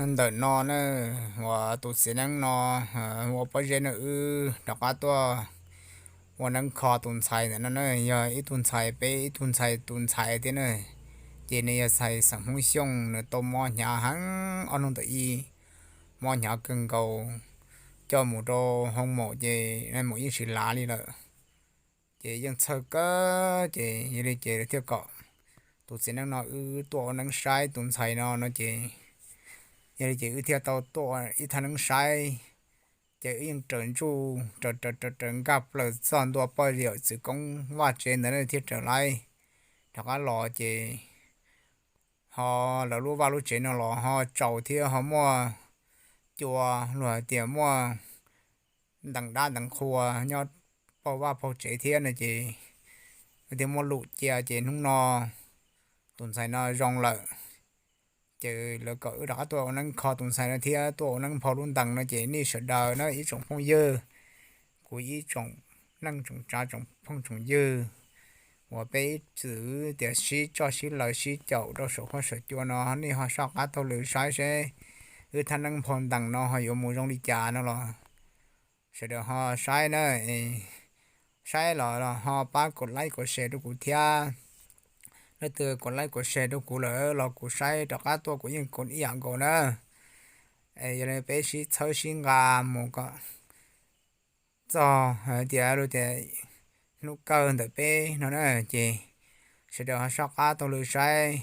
Ntawm no na, uas tus txiv neeb no ua pob zeb no wb rov qab tuaj ua neeb kho tus ntxhais ntawm no na, yog ib tug ntxhais peb ib tug ntxhais tus ntxhais thiab na. Ces nws yog ntxhais xeem Hmoob Xyooj, nws tau mob hnyav heev, ob hnub ntawm ib mob hnyav kawg nkaus, coj mus rau hoo maum ces maum yeej tsis lav li lawm. Ces yeej txhawj kawg, ces yog li ces thiaj kom tus txiv neeb no wb tuaj ua neeb saib tus ntxhais no no ces, yog li ces wb thiaj tau tuaj ib thaj neeb saib. Ces wb yeej raws ntsuj raws raws raws raws nkaj plaws txog ntua poj yawm txwv koob vaj tsev ntawd na thiaj raws laib rov qab los ces ho lawv lub vaj lub tsev no los ho tsaus thiab ho muaj cua, luag hais tias muaj ntees dab ntees qhua nyob paug vaj paug tsev thiab no ces thiaj muaj lus cia ces hnub no tus ntxhais no zoo lawm. Ces lawv kom wb rov qab tuaj ua neeb kho tus ntxhais no thiab tuaj ua neeb nphau lub ntees no ces nej sawv daws na ib tsoom phooj ywg, kuv ib tsoom neej tsoom tsav tsoom phooj tsoom ywg uas peb ib txwm tias sib tso sib laws sib caum rau saum huab saum cua no nej ho soj qab taug lw saib seb wb thaj neeb nphau ntees no ho yuav mus zoo li cas no los sawv daws ho saib na. Saib los ho pab kom like kom share rau kuv thiab. Leej twg kom like kom share rau kuv lawm los kuv saib rov qab tuaj kuv yeej kom ib yam nkaus na. Yog li peb sib txhawb sib nqa mus kom txog hais tias lub tias hnub kawg ntawm peb no na ces sawv daws ho soj qab taug lw saib.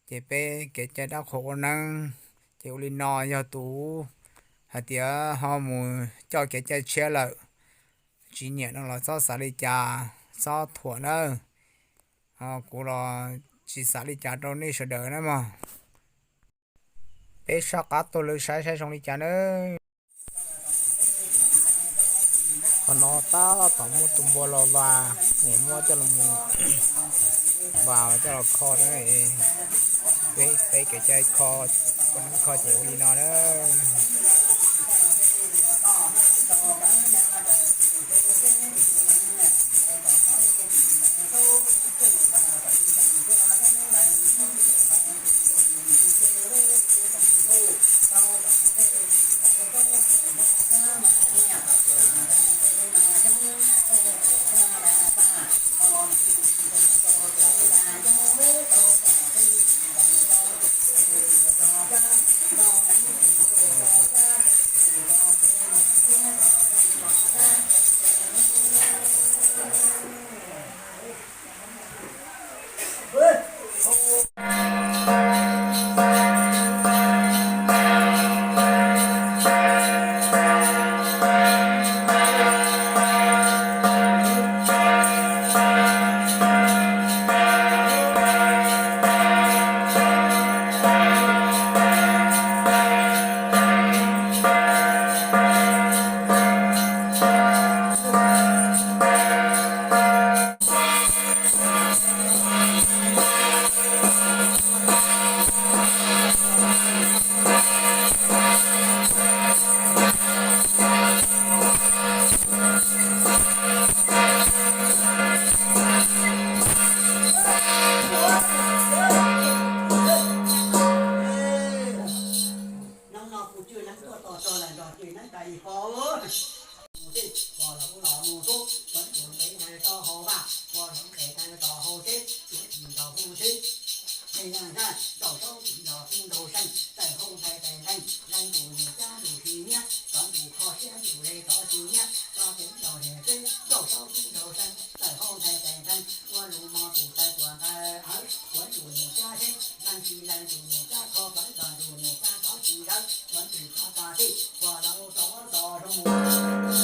Ces peb kev cai dab qhuas ua neeb ces ua li no, yog tus hais tias ho mus coj kev cai tshiab lawm tsis nyiam no los txhob xav li cas, txhob thuam nawb. Kuv los tsis xav li cas rau nej sawv daws na mog. Peb soj qab taug lw saib saib zoo li cas nawb. Qhov no tab tom muab tus npua los vas, es muab coj los mus vas coj los kho na. Peb kev cai kho, kho ces ua li no na. Hnub no kuv cwj neeb tuaj tos tso lawm nrog cwj neeb tas ib qho. Mus xwb, pog los kuj los mus xwb, kuv tus ntev ntawd rau hauv vaj, pog los ntev ntawd rau hauv teb, yuav tsis nrog hu xwb. Ej, zaum saub tsis nrog hu nraug seej, tawm hauj ntxhais tes nqeeg, leej tus niam cab tus tsis nyiab, tov tus kho siab tus le tov tsis nyiab, tso tev nrog niam teb, zaum saub tsis nrog seej, tawm hauj ntxhais tes nqeeg, ua lus mos tus tawv tuam nqaws, kuv tus niam cab seb, leej tsis leej tus niam cab kho, pawv tog tus niam cab tov tsis zawv, kuv tus tov tog tij, pog los tov tov zoo mus.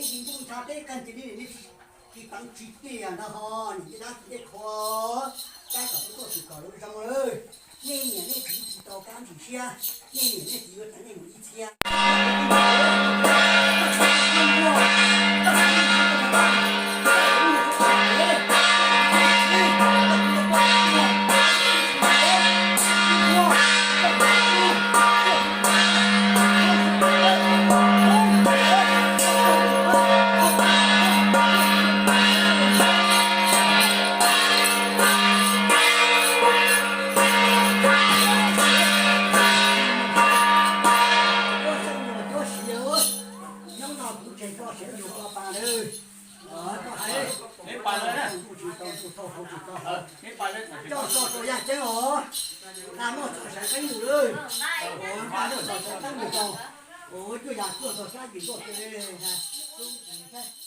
Tsis ntuj ntsha peb qeeg ces nej niam nej txiv tsis teev tsis tiag ntag ho, niam thiab dab tsis dej qhua, kab kom tuaj tuaj tsis kom lawv zoo lawm. Nej niam nej txiv tsis tau kab ntsis siab, nej niam nej txiv yuav teev nej mus ib txhia. Nyob no kuv tseg koj sawv ntsug koj pa lawm. Koj hais, ntuj tsis tau ntuj thauj hauv tsis tau hauv, coj txog rau yaj ceeb os, nqa noj txog sawv qeeb mus lawm, nqa noj txog sawv qeeb mus tau, cuaj yam cuaj txog sab yim ntuj teb.